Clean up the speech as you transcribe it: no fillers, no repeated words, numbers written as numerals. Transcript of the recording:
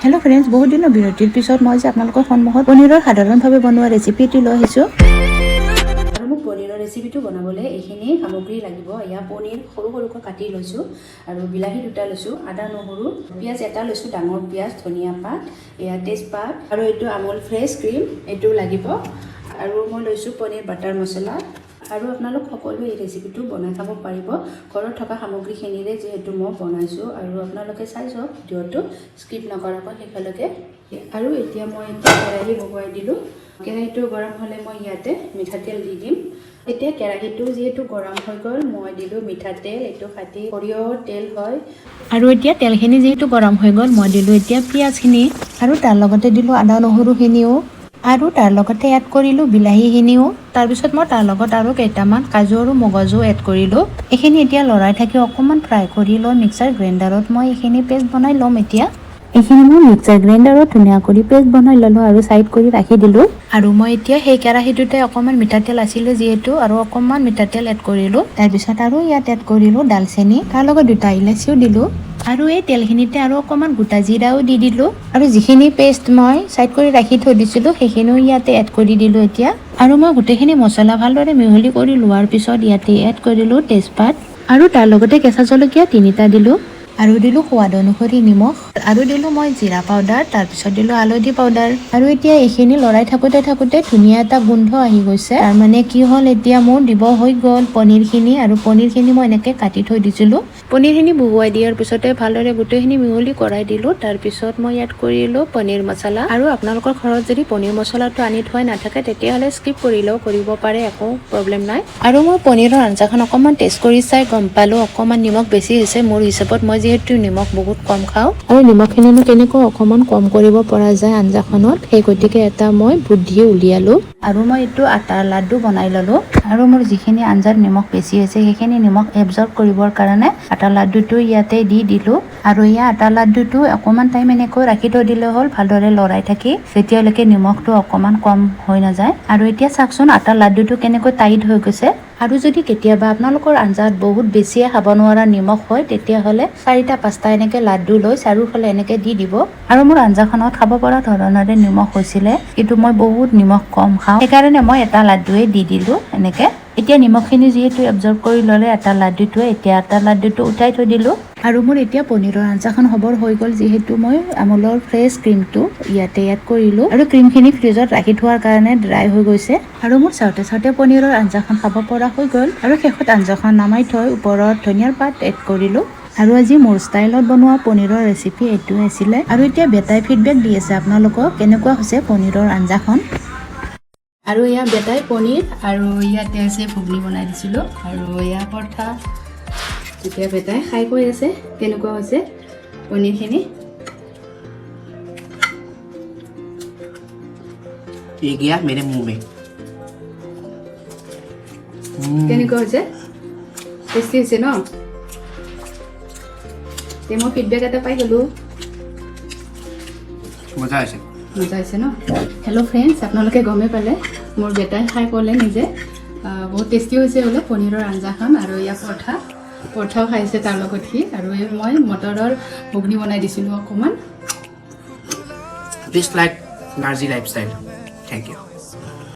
Hello' friends, বহুত দিনৰ বিৰতিৰ পিছত মই যে আপোনালোকৰ সন্মুখত পনীৰৰ সাধাৰণভাৱে বনোৱা ৰেচিপি এটি লৈ আহিছোঁ। আৰু মোক পনীৰৰ ৰেচিপিটো বনাবলৈ এইখিনি সামগ্ৰী লাগিব। এয়া পনীৰ সৰু সৰুকৈ কাটি লৈছোঁ আৰু বিলাহী দুটা লৈছোঁ, আদা, নহৰু, পিঁয়াজ এটা লৈছোঁ, ডাঙৰ পিঁয়াজ, ধনিয়া পাত, এয়া তেজপাত আৰু এইটো আমুল ফ্ৰেছ ক্ৰীম, এইটো লাগিব। আৰু মই লৈছোঁ পনীৰ বাটাৰ মছলা। আৰু আপোনালোক সকলোৱে এই ৰেচিপিটো বনাই খাব পাৰিব ঘৰত থকা সামগ্ৰীখিনিৰে, যিহেতু মই বনাইছোঁ। আৰু আপোনালোকে চাই যাওক ভিডিঅ'টো স্কিপ নকৰাকৈ শেষলৈকে। আৰু এতিয়া মই এতিয়া কেৰাহী বহুৱাই দিলোঁ। কেৰাহীটো গৰম হ'লে মই ইয়াতে মিঠাতেল দি দিম। এতিয়া কেৰাহীটো যিহেতু গৰম হৈ গ'ল, মই দিলোঁ মিঠাতেল। এইটো খাটি সৰিয়হৰ তেল হয়। আৰু এতিয়া তেলখিনি যিহেতু গৰম হৈ গ'ল, মই দিলোঁ এতিয়া পিঁয়াজখিনি আৰু তাৰ লগতে দিলোঁ আদা নহৰুখিনিও আৰু তাৰ লগতে এড কৰিলোঁ বিলাহীখিনিও। তাৰপিছত মই তাৰ লগত আৰু কেইটামান কাজু আৰু মগজু এড কৰিলোঁ। এইখিনি এতিয়া লৰাই থাকি অকণমান ফ্ৰাই কৰি লৈ মিক্সাৰ গ্ৰাইণ্ডাৰত মই এইখিনি পেষ্ট বনাই ল'ম। এতিয়া এইখিনি মই মিক্সাৰ গ্ৰাইণ্ডাৰত ধুনীয়া কৰি পেষ্ট বনাই ল'লোঁ আৰু ছাইড কৰি ৰাখি দিলোঁ। আৰু মই এতিয়া সেই কেৰাহীটোতে অকণমান মিঠাতেল আছিলে যিহেতু, আৰু অকণমান মিঠাতেল এড কৰিলোঁ। তাৰপিছত আৰু ইয়াত এড কৰিলোঁ দালচেনি, তাৰ লগত দুটা ইলাচিও দিলোঁ আৰু এই তেলখিনিতে আৰু অকণমান গোটা জিৰাও দি দিলোঁ। আৰু যিখিনি পেষ্ট মই ছাইড কৰি ৰাখি থৈ দিছিলোঁ, সেইখিনিও ইয়াতে এড কৰি দিলোঁ এতিয়া। আৰু মই গোটেইখিনি মছলা ভালদৰে মিহলি কৰি লোৱাৰ পিছত ইয়াতে এড কৰিলোঁ তেজপাত আৰু তাৰ লগতে কেঁচা জলকীয়া তিনিটা দিলোঁ আৰু দিলোঁ সোৱাদ অনুসৰি নিমখ আৰু দিলোঁ মই জিৰা পাউডাৰ, তাৰপিছত দিলোঁ হালধি পাউডাৰ। আৰু এতিয়া এইখিনি লৰাই থাকোঁতে থাকোঁতে ধুনীয়া এটা গোন্ধ আহি গৈছে। তাৰমানে কি হ'ল, এতিয়া মোৰ দিব হৈ গ'ল পনীৰখিনি। আৰু পনীৰখিনি মই এনেকৈ কাটি থৈ দিছিলোঁ। পনীৰখিনি বহুৱাই দিয়াৰ পিছতে ভালদৰে গোটেইখিনি মিহলি কৰাই দিলোঁ। তাৰপিছত মই ইয়াত কৰিলোঁ পনীৰ মছলা। আৰু আপোনালোকৰ ঘৰত যদি পনীৰ মছলাটো আনি থোৱাই নাথাকে, তেতিয়াহ'লে স্কিপ কৰিলেও কৰিব পাৰে, একো প্ৰব্লেম নাই। আৰু মই পনীৰৰ আঞ্জাখন অকণমান টেষ্ট কৰি চাই গম পালোঁ, অকণমান নিমখ বেছি হৈছে মোৰ হিচাপত। মই যিহেতু নিমখ বহুত কম খাওঁ আৰু নিমখখিনিনো কেনেকৈ অকণমান কম কৰিব পৰা যায় আঞ্জাখনত, সেই গতিকে এটা মই বুদ্ধি উলিয়ালোঁ আৰু মই এইটো আটাৰ লাড্ডু বনাই ল'লোঁ। আৰু মোৰ যিখিনি আঞ্জাত নিমখ বেছি হৈছে, সেইখিনি নিমখ এবজৰ্ব কৰিবৰ কাৰণে আটাৰ লাড্ডুটো ইয়াতে দি দিলোঁ। আৰু ইয়াৰ আটাৰ লাড্ডুটো অকণমান টাইম এনেকৈ ৰাখি থৈ দিলে হ'ল, ভালদৰে লৰাই থাকি, যেতিয়ালৈকে নিমখটো অকণমান কম হৈ নাযায়। আৰু এতিয়া চাওকচোন, আটাৰ লাড্ডুটো কেনেকৈ টাইট হৈ গৈছে। আৰু যদি কেতিয়াবা আপোনালোকৰ আঞ্জাত বহুত বেছিয়ে খাব নোৱাৰা নিমখ হয়, তেতিয়াহ'লে চাৰিটা পাঁচটা এনেকৈ লাড্ডু লৈ চাৰিওফালে এনেকৈ দি দিব। আৰু মোৰ আঞ্জাখনত খাব পৰা ধৰণৰে নিমখ হৈছিলে, কিন্তু মই বহুত নিমখ কম খাওঁ, সেইকাৰণে মই এটা লাড্ডুৱে দি দিলোঁ এনেকৈ। এতিয়া নিমখখিনি যিহেতু এবজৰ্ব কৰি ল'লে এটা লাড্ডুটোৱে, এতিয়া এটা লাড্ডুটো উঠাই থৈ দিলোঁ। আৰু মোৰ এতিয়া পনীৰৰ আঞ্জাখন হ'বৰ হৈ গ'ল, যিহেতু মই আমুলৰ ফ্ৰেছ ক্ৰীমটো ইয়াতে এড কৰিলোঁ আৰু ক্ৰীমখিনি ফ্ৰিজত ৰাখি থোৱাৰ কাৰণে ড্ৰাই হৈ গৈছে। আৰু মোৰ চাওঁতে চাওঁতে পনীৰৰ আঞ্জাখন খাব পৰা হৈ গ'ল। আৰু শেষত আঞ্জাখন নামাই থৈ ওপৰত ধনিয়াৰ পাত এড কৰিলোঁ। আৰু আজি মোৰ ষ্টাইলত বনোৱা পনীৰৰ ৰেচিপি এইটোৱে আছিলে। আৰু এতিয়া বেটাই ফিডবেক দি আছে আপোনালোকক, কেনেকুৱা হৈছে পনীৰৰ আঞ্জাখন। আৰু এয়া বেটাই পনীৰ আৰু ইয়াতে আছে ঘুগনি বনাই দিছিলোঁ আৰু এয়া পৰঠা। এতিয়া বেটাই খাই কৈ আছে কেনেকুৱা হৈছে পনীৰখিনি। ये गया मेरे मुंह में। কেনেকুৱা হৈছে? টেষ্টি হৈছে ন? তে মই ফিডবেক এটা পাই গ'লোঁ। মজা আছে। মজা হৈছে ন? হেল্ল' ফ্ৰেণ্ডছ, আপোনালোকে গমেই পালে, মোৰ বেটাই খাই ক'লে নিজে বহুত টেষ্টি হৈছে বোলে পনীৰৰ আঞ্জাখন। আৰু ইয়াৰ পৰঠাও খাইছে তাৰ লগত সি। আৰু এই মই মটৰৰ ঘুগনি বনাই দিছিলোঁ অকণমান। Please like Narji Lifestyle. Thank you.